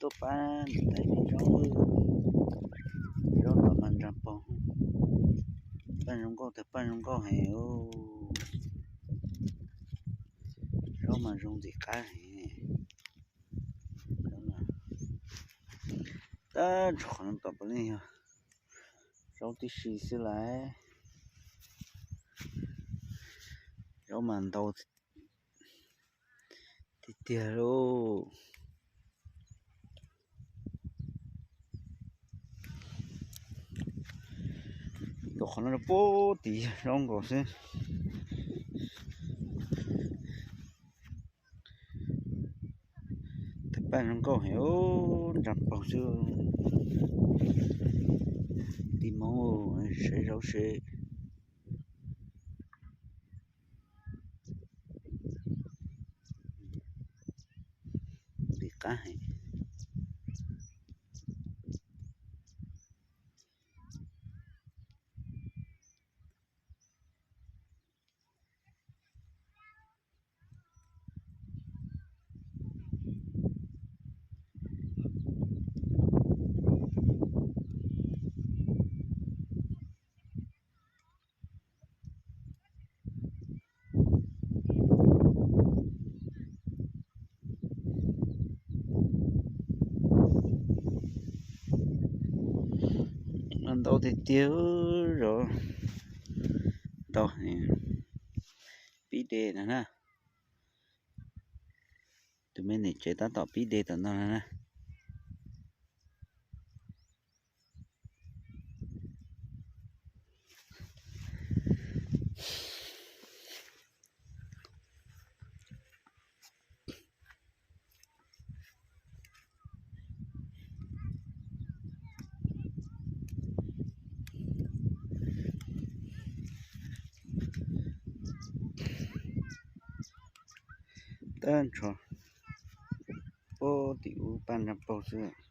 Pab niam tais peb zaub, zaub tom mas ntsa paug. Paj zoo nkauj, tawg paj zoo nkauj heev. Zaub mas zoo ntxim qab heev. Tab sis qhov no tom puav leej yog zaub tib si xwb lauj. Zaub mas ntau tiag tiag lauj. Tus qhov no rau puag tim zaub nkaus xwb. Tawg paj zoo nkauj heev, ntsa paug xwb. Tig hmoov, saib zaub seb. Ntxim qab heev. Ntau tiag tiag, zov ntau heev. Pib de no na. Tus me niam tsev tab tom pib de tom no no na. Tag nrho puag tim ub paj ntsa paug xwb.